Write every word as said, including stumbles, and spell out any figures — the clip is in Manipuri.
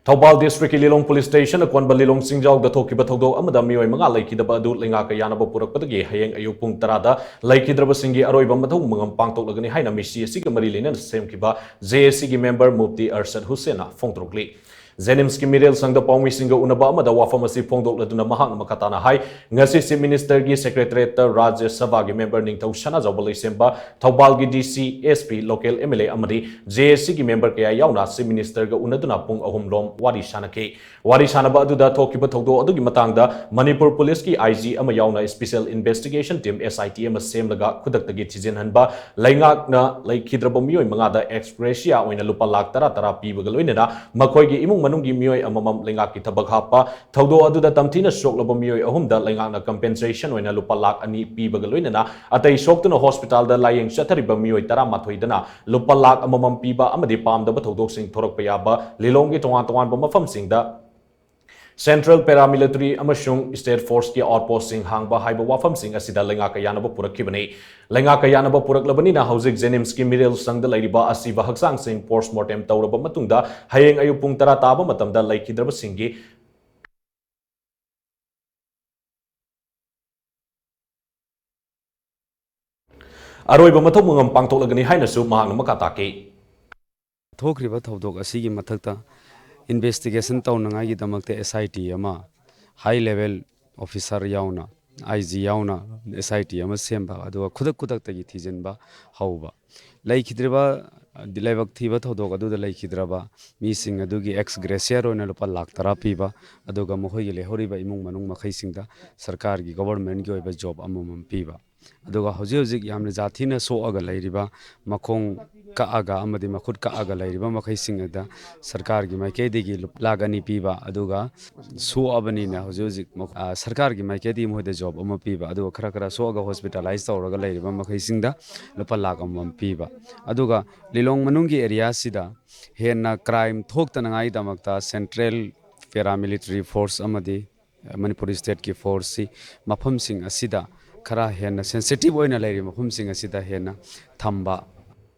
ꯊꯧꯕꯥꯜ ꯗꯤꯁꯇ꯭ꯔꯤꯛꯀꯤ ꯂꯤꯂꯣꯡ ꯄꯨꯂꯤꯁ ꯁ꯭ꯇꯦꯁꯟ ꯑꯀꯣꯟꯕ ꯂꯤꯂꯣꯡ ꯆꯤꯡꯖꯥꯎꯗ ꯊꯣꯛꯈꯤꯕ ꯊꯧꯗꯣꯛ ꯑꯃꯗ ꯃꯤꯑꯣꯏ ꯃꯉꯥ ꯂꯩꯈꯤꯗꯕ ꯑꯗꯨ ꯂꯩꯉꯥꯛꯀ ꯌꯥꯅꯕ ꯄꯨꯔꯛꯄꯗꯒꯤ ꯍꯌꯦꯡ ꯑꯌꯨꯛ ꯄꯨꯡ ꯇꯔꯥꯗ ꯂꯩꯈꯤꯗ꯭ꯔꯕꯁꯤꯡꯒꯤ ꯑꯔꯣꯏꯕ ꯃꯊꯧ ꯃꯉꯝ ꯄꯥꯡꯊꯣꯛꯂꯒꯅꯤ ꯍꯥꯏꯅ ꯃꯤꯁꯤ ꯑꯁꯤꯒ ꯃꯔꯤ ꯂꯩꯅꯅ ꯁꯦꯝꯈꯤꯕ ꯖꯦ ꯑꯦ ꯁꯤꯒꯤ ꯃꯦꯝꯕꯔ ꯃꯨꯐꯇꯤ ꯑꯔꯁꯗ ꯍꯨꯁꯦꯟꯅ ꯐꯣꯡꯗꯣꯔꯛꯂꯤ꯫ ꯖꯦꯅꯤꯝꯁꯀꯤ ꯃꯤꯔꯦꯜ ꯁꯪꯗ ꯄꯥꯎꯃꯤꯁꯤꯡꯒ ꯎꯅꯕ ꯑꯃꯗ ꯋꯥꯐꯝ ꯑꯁꯤ ꯐꯣꯡꯗꯣꯛꯂꯗꯨꯅ ꯃꯍꯥꯛꯅ ꯃꯈꯥ ꯇꯥꯅ ꯍꯥꯏ, ꯉꯁꯤ ꯆꯤꯐ ꯃꯤꯅꯤꯁꯇꯔꯒꯤ ꯁꯦꯀ꯭ꯔꯦꯇꯔꯤꯌꯦꯠꯇ ꯔꯥꯖ꯭ꯌ ꯁꯚꯥꯒꯤ ꯃꯦꯝꯕꯔ ꯅꯤꯡꯊꯧ ꯁꯅꯥꯖꯥꯎꯕ ꯂꯩꯁꯦꯝꯕ, ꯊꯧꯕꯥꯜꯒꯤ ꯗꯤ ꯁꯤ, S P, local M L A ꯑꯃꯗꯤ ꯖꯦ ꯑꯦ ꯁꯤꯒꯤ ꯃꯦꯝꯕꯔ ꯀꯌꯥ ꯌꯥꯎꯅ ꯆꯤꯐ ꯃꯤꯅꯤꯁꯇꯔꯒ ꯎꯅꯗꯨꯅ ꯄꯨꯡ ꯑꯍꯨꯝ ꯔꯣꯝ ꯋꯥꯔꯤ ꯁꯥꯅꯈꯤ꯫ ꯋꯥꯔꯤ ꯁꯥꯅꯕ ꯑꯗꯨꯗ ꯊꯣꯛꯈꯤꯕ ꯊꯧꯗꯣꯛ ꯑꯗꯨꯒꯤ ꯃꯇꯥꯡꯗ ꯃꯅꯤꯄꯨꯔ ꯄꯨꯂꯤꯁꯀꯤ ꯑꯥꯏ ꯖꯤ ꯑꯃ ꯌꯥꯎꯅ ꯁ꯭ꯄꯦꯁꯦꯜ ꯏꯟꯚꯦꯁꯇꯤꯒꯦꯁꯟ ꯇꯤꯝ, ꯑꯦꯁ ꯑꯥꯏ ꯇꯤ, ꯑꯃ ꯁꯦꯝꯂꯒ ꯈꯨꯗꯛꯇꯒꯤ ꯊꯤꯖꯤꯟꯍꯟꯕ, ꯂꯩꯉꯥꯛꯅ ꯂꯩꯈꯤꯗ꯭ꯔꯕ ꯃꯤꯑꯣꯏ ꯃꯉꯥꯗ ꯑꯦꯛꯁ ꯒ꯭ꯔꯦꯁꯤꯌꯥ ꯑꯣꯏꯅ ꯂꯨꯄꯥ ꯂꯥꯈ ꯇꯔꯥ ꯇꯔꯥ ꯄꯤꯕꯒ ꯂꯣꯏꯅꯅ ꯃꯈꯣꯏꯒꯤ ꯏꯃꯨꯡ ꯃꯅꯨꯡꯒꯤ ꯃꯤꯑꯣꯏ ꯑꯃꯃꯝ ꯂꯩꯉꯥꯛꯀꯤ ꯊꯕꯛ ꯍꯥꯞꯄ, ꯊꯧꯗꯣꯛ ꯑꯗꯨꯗ ꯇꯝꯊꯤꯅ ꯁꯣꯛꯂꯕ ꯃꯤꯑꯣꯏ ꯑꯍꯨꯝꯗ ꯂꯩꯉꯥꯛꯅ ꯀꯝꯄꯦꯟꯁꯦꯁꯟ ꯑꯣꯏꯅ ꯂꯨꯄꯥ ꯂꯥꯈ ꯑꯅꯤ ꯄꯤꯕꯒ ꯂꯣꯏꯅꯅ ꯑꯇꯩ ꯁꯣꯛꯇꯨꯅ ꯍꯣꯁꯄꯤꯇꯥꯜꯗ ꯂꯥꯌꯦꯡ ꯆꯠꯊꯔꯤꯕ ꯃꯤꯑꯣꯏ ꯇꯔꯥꯃꯥꯊꯣꯏꯗꯅ ꯂꯨꯄꯥ ꯂꯥꯈ ꯑꯃꯃꯝ ꯄꯤꯕ ꯑꯃꯗꯤ ꯄꯥꯝꯗꯕ ꯊꯧꯗꯣꯛꯁꯤꯡ ꯊꯣꯔꯛꯄ ꯌꯥꯕ ꯂꯤꯂꯣꯡꯒꯤ ꯇꯣꯉꯥꯟ ꯇꯣꯉꯥꯟꯕ ꯃꯐꯝꯁꯤꯡꯗ ꯁꯦꯟꯇ꯭ꯔꯦꯜ ꯄꯦꯔꯥꯃꯤꯂꯤꯇꯔꯤ ꯑꯃꯁꯨꯡ ꯁ꯭ꯇꯦꯠ ꯐꯣꯔꯁꯀꯤ ꯑꯥꯎꯠꯄꯣꯁꯁꯤꯡ ꯍꯥꯡꯕ ꯍꯥꯏꯕ ꯋꯥꯐꯝꯁꯤꯡ ꯑꯁꯤꯗ ꯂꯩꯉꯥꯛꯀ ꯌꯥꯅꯕ ꯄꯨꯔꯛꯈꯤꯕꯅꯤ꯫ ꯂꯩꯉꯥꯛꯀ ꯌꯥꯅꯕ ꯄꯨꯔꯛꯂꯕꯅꯤꯅ ꯍꯧꯖꯤꯛ ꯖꯦꯅꯤꯝꯁꯀꯤ ꯃꯤꯔꯦꯜ ꯁꯪꯗ ꯂꯩꯔꯤꯕ ꯑꯁꯤꯕ ꯍꯛꯆꯥꯡꯁꯤꯡ ꯄꯣꯁꯃꯣꯔꯇꯦꯝ ꯇꯧꯔꯕ ꯃꯇꯨꯡꯗ ꯍꯌꯦꯡ ꯑꯌꯨꯛ ꯄꯨꯡ ꯇꯔꯥ ꯇꯥꯕ ꯃꯇꯝꯗ ꯂꯩꯈꯤꯗ꯭ꯔꯕꯁꯤꯡꯒꯤ ꯑꯔꯣꯏꯕ ꯃꯊꯧ ꯃꯉꯝ ꯄꯥꯡꯊꯣꯛꯂꯒꯅꯤ ꯍꯥꯏꯅꯁꯨ ꯃꯍꯥꯛꯅ ꯃꯈꯥ ꯇꯥꯈꯤ꯫ ꯊꯣꯛꯈ꯭ꯔꯤꯕ ꯊꯧꯗꯣꯛ ꯑꯁꯤꯒꯤ ꯃꯊꯛꯇ ꯏꯟꯚꯦꯁꯇꯤꯒꯦꯁꯟ ꯇꯧꯅꯉꯥꯏꯒꯤꯗꯃꯛꯇ ꯑꯦꯁ ꯑꯥꯏ ꯇꯤ ꯑꯃ, ꯍꯥꯏ ꯂꯦꯚꯦꯜ ꯑꯣꯐꯤꯁꯥꯔ ꯌꯥꯎꯅ, ꯑꯥꯏ ꯖꯤ ꯌꯥꯎꯅ ꯑꯦꯁ ꯑꯥꯏ ꯇꯤ ꯑꯃ ꯁꯦꯝꯕ, ꯑꯗꯨꯒ ꯈꯨꯗꯛ ꯈꯨꯗꯛꯇꯒꯤ ꯊꯤꯖꯤꯟꯕ ꯍꯧꯕ꯫ ꯂꯩꯈꯤꯗ꯭ꯔꯤꯕ, ꯂꯥꯏꯕꯛ ꯊꯤꯕ ꯊꯧꯗꯣꯛ ꯑꯗꯨꯗ ꯂꯩꯈꯤꯗ꯭ꯔꯕ ꯃꯤꯁꯤꯡ ꯑꯗꯨꯒꯤ ꯑꯦꯛꯁ ꯒ꯭ꯔꯦꯁꯤꯌꯔ ꯑꯣꯏꯅ ꯂꯨꯄꯥ ꯂꯥꯈ ꯇꯔꯥ ꯄꯤꯕ, ꯑꯗꯨꯒ ꯃꯈꯣꯏꯒꯤ ꯂꯩꯍꯧꯔꯤꯕ ꯏꯃꯨꯡ ꯃꯅꯨꯡ ꯃꯈꯩꯁꯤꯡꯗ ꯁꯔꯀꯥꯔꯒꯤ, ꯒꯣꯚꯔꯟꯃꯦꯟꯠꯀꯤ ꯑꯣꯏꯕ ꯖꯣꯕ ꯑꯃꯃꯝ ꯄꯤꯕ꯫ ꯑꯗꯨꯒ ꯍꯧꯖꯤꯛ ꯍꯧꯖꯤꯛ ꯌꯥꯝꯅ ꯖꯥꯊꯤꯅ ꯁꯣꯛꯑꯒ ꯂꯩꯔꯤꯕ, ꯃꯈꯣꯡ ꯀꯛꯑꯒ ꯑꯃꯗꯤ ꯃꯈꯨꯠ ꯀꯛꯑꯒ ꯂꯩꯔꯤꯕ ꯃꯈꯩꯁꯤꯡ ꯑꯗꯨꯗ ꯁꯔꯀꯥꯔꯒꯤ ꯃꯥꯏꯀꯩꯗꯒꯤ ꯂꯨꯞ-, ꯂꯥꯈ ꯑꯅꯤ ꯄꯤꯕ, ꯑꯗꯨꯒ ꯁꯣꯛꯑꯕꯅꯤꯅ ꯍꯧꯖꯤꯛ ꯍꯧꯖꯤꯛ ꯃꯈ-, ꯑ, ꯁꯔꯀꯥꯔꯒꯤ ꯃꯥꯏꯀꯩꯗꯒꯤ ꯃꯈꯣꯏꯗ ꯖꯣꯕ ꯑꯃ ꯄꯤꯕ, ꯑꯗꯨꯒ ꯈꯔ ꯈꯔ ꯁꯣꯛꯑꯒ ꯍꯣꯁꯄꯤꯇꯥꯂꯥꯏꯁ ꯇꯧꯔꯒ ꯂꯩꯔꯤꯕ ꯃꯈꯩꯁꯤꯡꯗ ꯂꯨꯄꯥ ꯂꯥꯈ ꯑꯃꯃꯝ ꯄꯤꯕ꯫ ꯑꯗꯨꯒ ꯂꯤꯂꯣꯡ ꯃꯅꯨꯡꯒꯤ ꯑꯦꯔꯤꯌꯥꯁꯤꯗ ꯍꯦꯟꯅ ꯀ꯭ꯔꯥꯏꯝ ꯊꯣꯛꯇꯅꯉꯥꯏꯒꯤꯗꯃꯛꯇ ꯁꯦꯟꯇ꯭ꯔꯦꯜ ꯄꯦꯔꯥꯃꯤꯂꯤꯇꯔꯤ ꯐꯣꯔꯁ ꯑꯃꯗꯤ ꯃꯅꯤꯄꯨꯔ ꯁ꯭ꯇꯦꯠꯀꯤ ꯐꯣꯔꯁꯁꯤ ꯃꯐꯝꯁꯤꯡ ꯑꯁꯤꯗ ꯈꯔ ꯍꯦꯟꯅ ꯁꯦꯟꯁꯤꯇꯤꯚ ꯑꯣꯏꯅ ꯂꯩꯔꯤꯕ ꯃꯐꯝꯁꯤꯡ ꯑꯁꯤꯗ ꯍꯦꯟꯅ ꯊꯝꯕ,